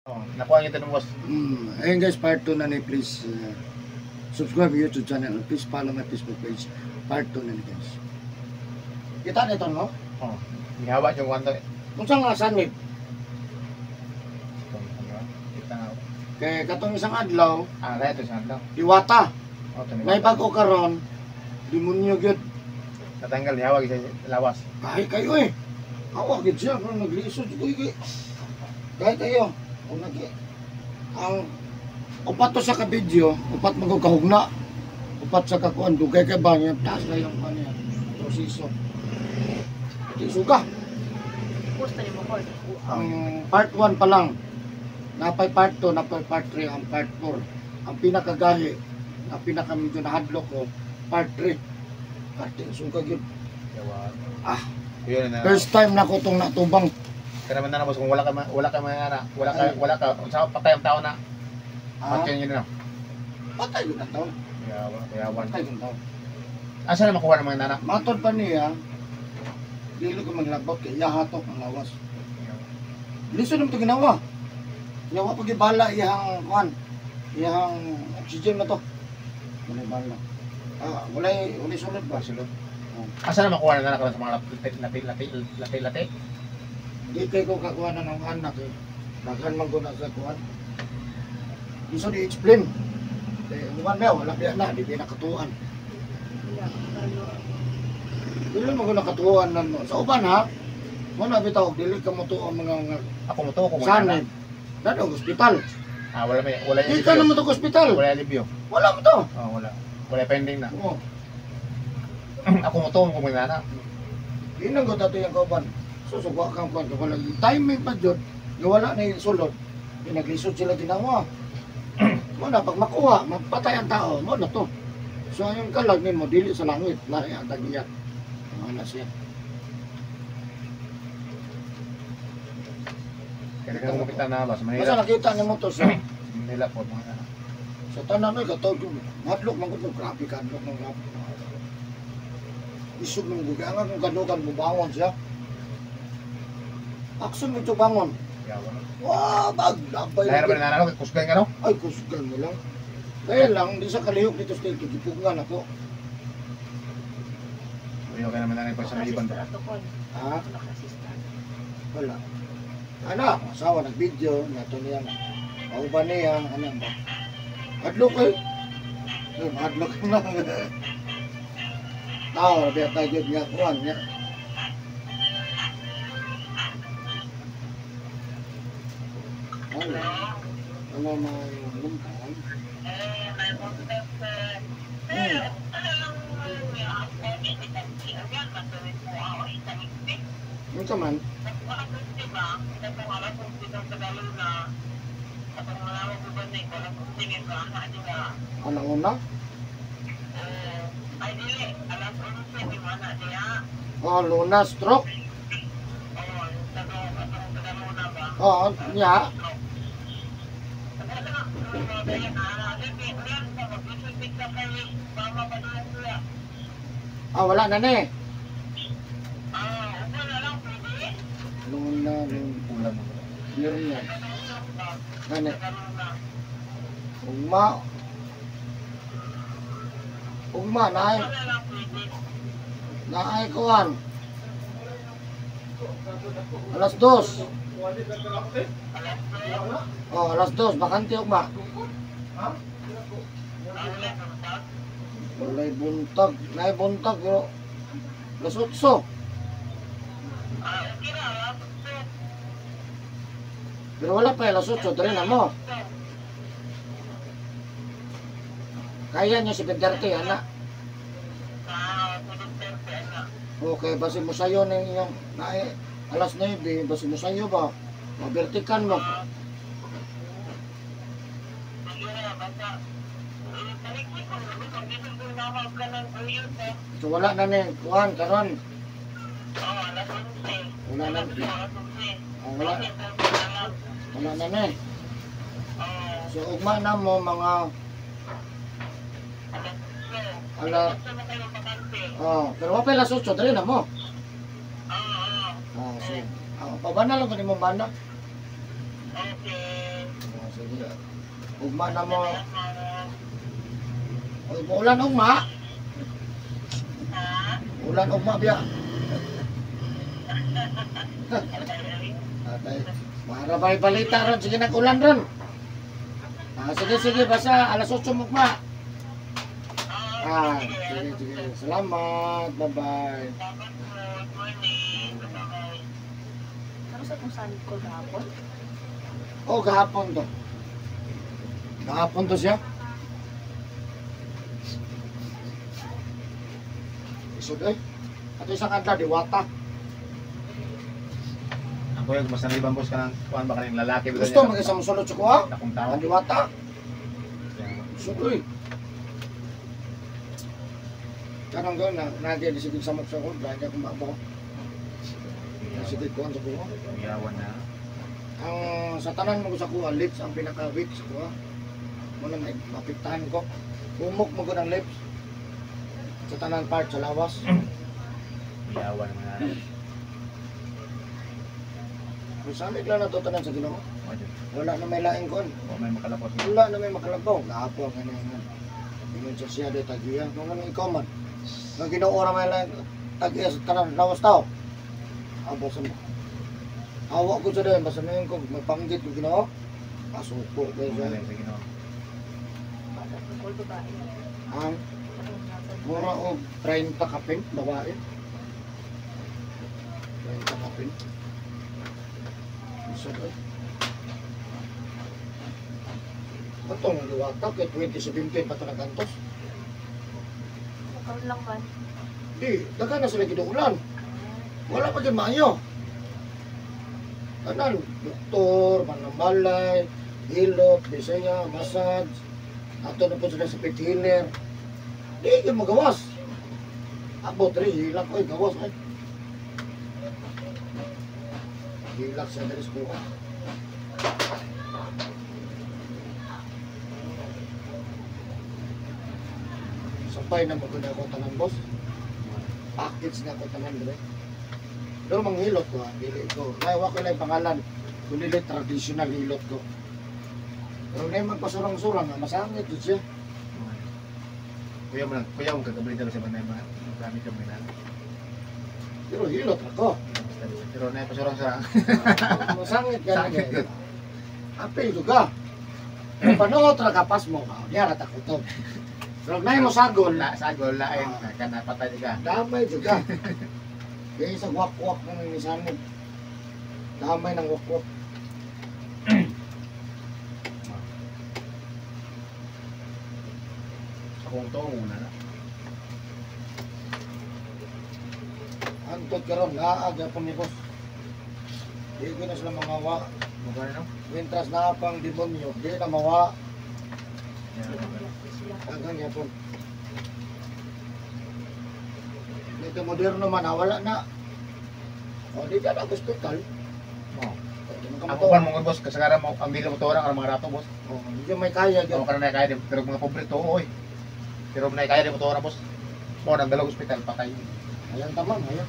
Oh, nakuha niyo ito ng boss. Ayun guys, part 2 na ni, please subscribe YouTube channel. Please follow my Facebook page. Part 2 na ni guys. Kita nito no? Oh, gihawa yung kwanto. Kung saan nga sanib? Kita nga. Kay katong isang adlaw, Ah, kaya ito sa adlaw. Diwata. Oh, ito ni. May bago karon, demonyo gyud. Natanggal gihawa sa lawas. Kahit kayo eh. Awa gyud siya pero naglisod ko eh. Kahit kayo. Kung nag ang upat to sa ka video, upat magog kahugna. Upat sa kakuan dugay kay ba niya taas na yung ano niya. Proseso. Di suga. Gusto ni mo ko. Ang part 1 pa lang. Napay part 2, napay part 3, ang part 4. Ang pinakagahi, ang pinaka medyo nahadlok ko, part 3. Parte suga gyud. Yawa. Ah. Yun na. First time na ko tong natubang. Kaya naman na boss kung wala ka mga wala ka wala ka unsa patay ang tao na. Ah, Patay yun na. patay yun ang tao. Yawa, yawan. Patay yun ang tao. Asa na makuha ng mga nana? Matod pa niya, dili ko maglabot kay iya hatok ang lawas. Lisod naman ito ginawa. Yawa pag ibala iyang kuan, iyang oxygen na to. Wala bala. Ah, walay sulod ba? Sulod. Oh. Asa na makuha ng nana karon sa mga lati lati lati lati? Di kay ko kakuha na ng anak eh. Daghan man ko na sa kuan. Lisod i-explain. Eh, human ba, wala biya na, di biya nakatuan. Dili mo ko nakatuan na no. Sa uban ha, mo na bitaw, dili ka mo tuo mga mga Ako mo to ko mga sanib. Dado ospital. Ah, wala may wala Di ka naman to ospital. Wala alibyo. Wala mo to. Oh, wala. Wala pending na. Oo. Ako mo to ko mga nana. Di nang ko tato yung kauban. Susugwa kang kuan wala timing pa jud. Nga wala na yung sulod. Di naglisod sila ginawa. Mo na pag makuha, mapatay ang tao, mo na to. So ayun kalag nimo dili sa langit, lahi ang tagiya. Wala siya. Kaya kung makita na ba sa Basta Manila. nakita nimo to sa Manila po mga nana. sa tanan oy katawag ko. Madlok man ko grabe ka adlok ng grabe. Isog nung gugangan kung kadugan mubangon siya. Akson mo bangon. Yawa. Wah, bag labay. Lahir ba na nana kusgan ka no? Ay, kusgan mo lang. Kaya lang, di sa kalihok dito sa gipugngan ako. Uyo kay naman nanay pa sa Maliban. Ha? Wala. Anak, asawa nag-video, nato niya. Pauban niya, ano ba? Adlok eh. Ay, madlok na. Tao, rabi at tayo nga kuwan niya. Ano? Ano mga lumtan? Ano ka man? Ano una? Oh, luna stroke. Oh, niya. Ah, wala na ni. Luna, luna. Ulam. Meron yan. Gani. Ugma. Ugma, naay. Naay kuan. 2:00. Oh, 2:00. Bakante ugma. Walay buntag. Naay buntag pero 8:00. Pero wala pa, 8:00, dali na mo. Kaya niya 7:30, anak. Okay, basi mo sayo ng iyong nae, 9:00, basi mo sayo ba? Mabertikan mo. So wala na ni kuan karon. Wala na. Oh, wala. Wala na ni. So ugma na mo mga ala. Oh, pero wa pa 8:00 dali na mo. Ah, so, ah, pabana lang ko nimo bana. Okay. Ugma na mo. Oy, ulan ugma. Ulan ugma biya. Atay, mara bay balita ron, sige nag-ulan ron. Ah, sige sige, basta alas 8 mugma. Ah, sige sige. Salamat. Bye-bye. Ano sa kung saan ko gahapon? Oh, gahapon to. Gahapon to siya. Isod eh. Ato isang adlaw diwata. Ako yung mas nalibang boss ka ng kuan ba kaning lalaki ba Gusto mag isang musulod sa kuha? Akong tao. Ang diwata. Isod eh. Kanang gawin na, nagya di sigig samok sa kuha, dahil akong mabaw. Sige kuhan sa kuha. Iyawan na. Ang sa tanan mo sa kuha, lips ang pinaka-weak sa kuha. Muna may mapiktahan ko. Humok mo ko ng lips. Sa tanan part, sa lawas. Iyawan mga. Masamig lang na to tanan sa Ginoo. Wala na may laing kon. Wa may makalapot. Wala na may makalabaw. Gahapon ka na yan. Ingon siya siya di tagiya. Kung ano ikaw man. Nang Ginoo ra may laing tagiya sa tanan lawas tao. Abo sa mo. Awa ko sa dayon basta mayon ko magpanggit ko Ginoo. Asuko ko siya. Sa Ginoo. Bata ko babae. Ang mura og 30 kapin babae. 30 kapin. Isa doon. Atong liwata kay 2017 pa ito nagkantos. Karon lang man. Di, daghan na sila giduulan. Wala pa gyud maayo. Tanan, doktor, manambalay, hilot, bisaya, massage. Ato na po sila sa pit healer. Di gyud magawas. Abot rin, hilak ko, gawas ay. Hilak sa diri sa kuha. Sampay na maganda ko tanan, boss. Package na ko tanan dire. Pero manghilot ko, ha, dili ko. Kaya ko lang pangalan. Kung dili traditional hilot ko. Pero na yung magpasurang-surang, masangit yun siya. Kuya mo lang, kuya mo kagabali daw sa banay ba? Gamit ka mo na. Pero hilot ako. Pero na pasurang-surang. Masangit ka na. Sangit. Apil juga. Kung panood ra kapas mo, niya ra takutob. Pero na mo sagol, La sagol lain kana patay ka. Damay juga. Kaya sa wakwak ng misanod. Damay ng wakwak. Akong to una na. Antot karon naag yapon ni boss. Di ko na sila mangawa. Mo no? Mientras na pang demonyo, di na mawa. Hanggang yapon. Dito moderno man, wala na. O, di ka na hospital. Mo. Di Ako pa mo boss kasagaran mo ang bilo motor ang mga rato boss. O, di may kaya Ako gyud. ka na kaya pero mga pobre to oy. Pero na kaya di motor boss. Mo nang dalawang ospital patay. Ayan tamam, ayan.